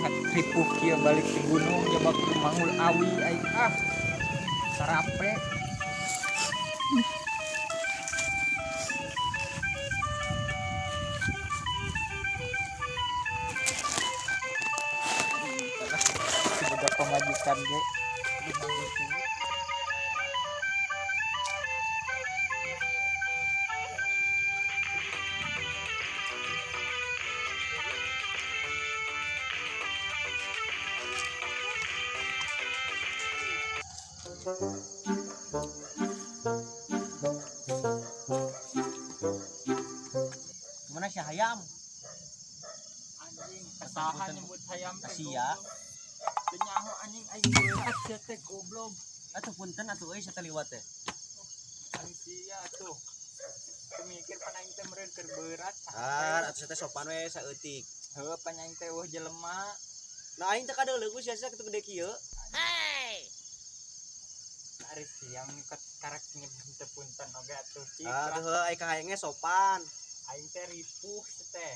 Ripuh kieu balik di gunung coba kudu manggul awi aing ah. Sarape. Sebagai pemajikan ge kudu manggul kieu. Gimana sih hayam? Anjing, kesahan nyebut hayam teh. Sia. Teu nyaho anjing aing berat sia teh goblok. Atuh punten atuh euy sia teh liwat teh. Aing sia tuh. Teu mikir pan aing teh meureun keur berat. Ah, atuh sia teh sopan we saeutik. Heuh, pan aing teh eueuh jelema. Nah aing teh kadeuleu ku sia sia kitu gede kieu. Ari siang nih karek nyebut teh punten oge atuh cik. Ah, atuh heuh aing kahayang ge sopan. Aing teh ripuh teh.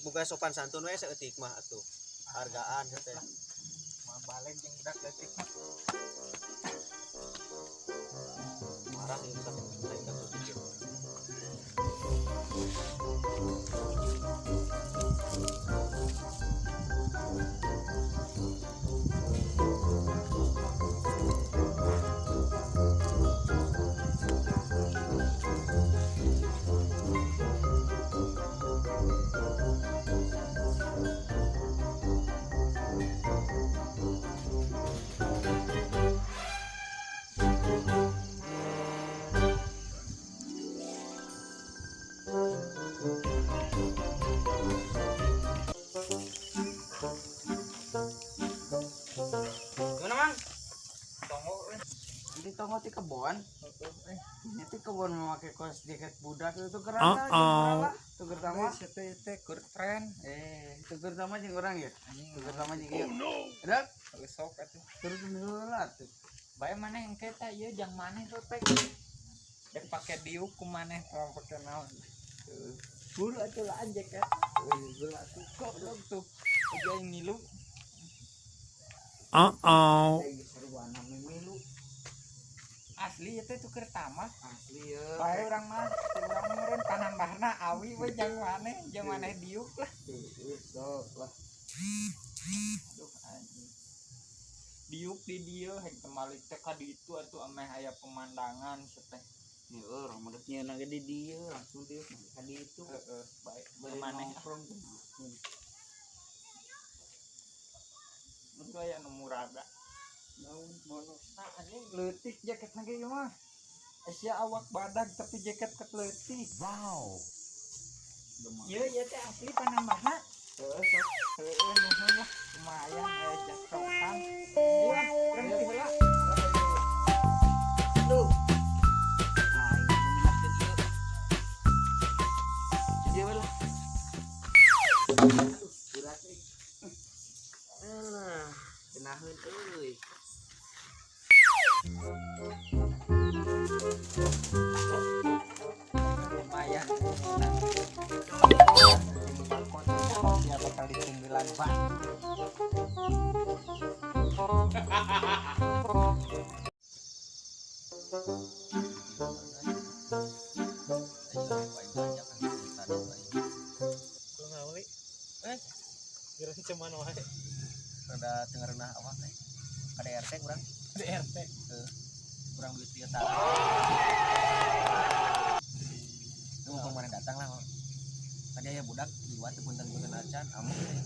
Buka sopan santun we saeutik mah atuh. Hargaan sia teh. Mah balik jeung budak leutik mah. Marah ieu budak aing ka leutik ieu. Gimana, Mang? Tonggo euy. Di tonggo ti kebon. Ini ti kebon memakai kaos jaket budak itu keren Uh-oh. lah. Tuker tama. Teh teh teh keur tren. Tuker tama jeung urang ya. Anjing. Tuker tama jeung ieu. Dak, Sok atuh. terus dulu lah tuh. Bae maneh engke teh ieu jang maneh tuh teh. Dek pake diuk ku maneh tong pake naon. Buru atuh lah jaket. Euy, geula tuh. Goblok tuh. Aja aing ngilu. Uh-oh. Teh seruana memilu. Asli ieu teh tuker tama. Asli ya. Bae urang mah, urang meureun panambahna awi we jang maneh diuk lah. Tuh, sok lah. Aduh anjing. Diuk di dieu hek temalik teh ka ditu atuh ameh aya pemandangan teh. Nih urang mah geus nyeuna ge di dieu langsung diuk ka ditu. Heeh, bae Bari maneh nongkrong tuh. Itu aya nu muraga. Naon bonos. Nah, anjing leutik jaketna ge ieu mah. Sia awak badag tapi jaket ket leutik. Wow. Ieu ieu teh asli panambahna. Heeh, sok. Heeh, nuhun lah lumayan aya catokan. Ayo ah, urang beli heula. Aduh. Aing meminatkeun ieu. Jadi we lah. Aduh, berat euy. Ah, genaheun euy. Lumayan. Dia bakal ditunggulan Pak. Cuman wae. Rada teu ngareunah awak teh. KDRT urang. DRT. Heuh. Urang duit ieu tah. Tunggu kemarin datang lah. Tadi aya budak liwat teu punten-punten acan amuk teh.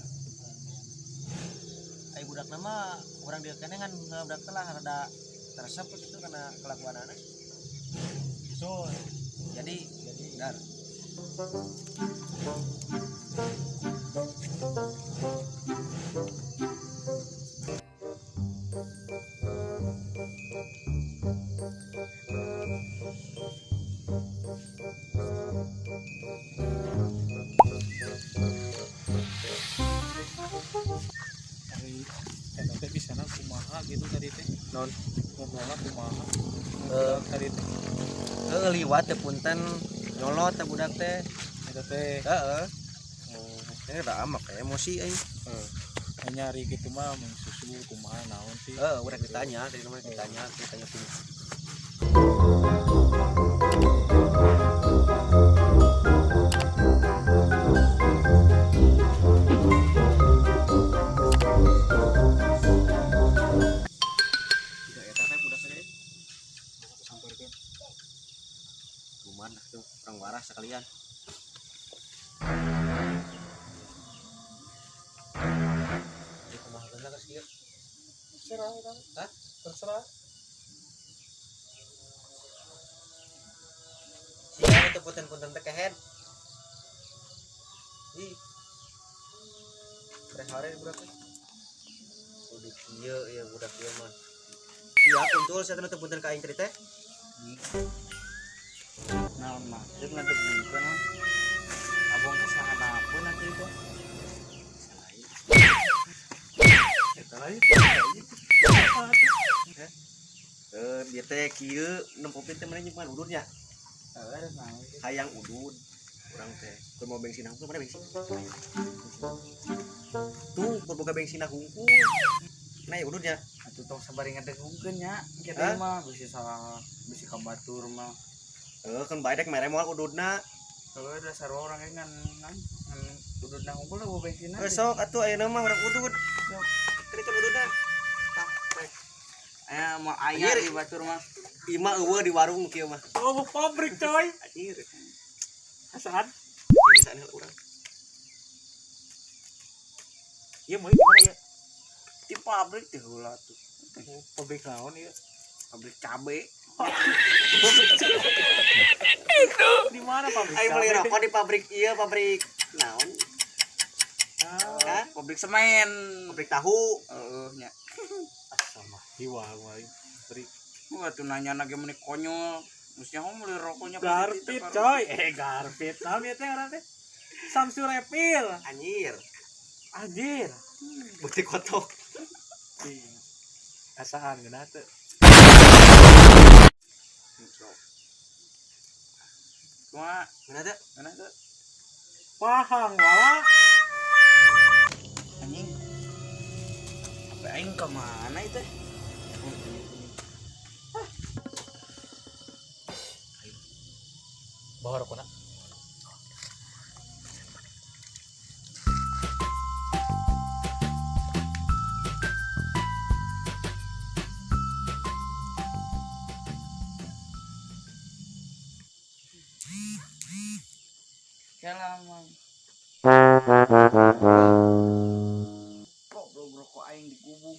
Aya budak nama urang dieu keneh ngan budak teh lah rada teresep gitu karena kelakuanana. So, Jadi dar. Ari eta teh bisana kumaha gitu tadi teh. Non. Ngobrolna kumaha? Eh. Ngobrol tadi teh. Heuh liwat teu punten nyolot teh budak teh. Eta teh. Heeh. Oh, Ini rada amak emosi aing. Nyari gitu mah mun susul kumaha naon sih. Eh, urang ditanya, tadi namanya ditanya, ditanya tuh. Tidak eta teh budak teh. Samperkeun. Kuman tuh orang waras sekalian. Jadi kumaha geuna geus ieu? Terserah urang. Hah? Terserah. Sia teu punten-punten teh kehed. Ih. Hare budak teh. Udah kieu ya budak ieu mah. Sia kuntul sia teh teu punten ka aing tadi teh. Naon maksud ngadegungkeun ah. Abang kesahana pun nanti itu. Eta lain. Eh, dia teh kieu nempo teh mana nyimpan ududnya. Heeh, naon. Hayang udud. Urang teh keur mau bensin hungkul mana bensin? Tuh, keur boga bensin hungkul. Nah, ya ududnya. Atuh tong sabari ngadegungkeun nya. Hah? Kita mah bisi salah, bisi ka batur mah. Eh, kan bae dek mere moal ududna. Heeh, dasar orang ge ngan ngan ngan ududna hungkul eueuh bensinna. Eh, sok atuh ayeuna mah urang udud. Sok. Tadi kan ududna. Tah, rek. Aya mau aya Anjir. di batur mah. Ieu mah eueuh di warung kieu mah. Oh, pabrik coy. Anjir. Asaan? Biasaan heula urang. Ieu mau gimana ya? Di pabrik teh heula tuh. Pabrik naon ieu? Pabrik cabe. Di mana pabrik? Aing beli cabe? rokok di pabrik ieu, pabrik naon? Ah, Hah? Pabrik semen. Pabrik tahu. Heeh nya. sama hiwa aing. Pabrik Wah tuh nanya lagi meni konyol. Mestinya kamu beli rokoknya pasti Garpit itu, coy. Eh, Garpit. Naon ieu teh ngaran teh? Samsu Repil. Anjir. Anjir. Bukti kotok. Ih. Asaan geunah teu? Sok. Cuma Mana teh? mana tuh? Pahang wala. Anjing. Apa aing ke mana itu? Bawa rokona. Kela mang. Goblok rokok aing di gubuk.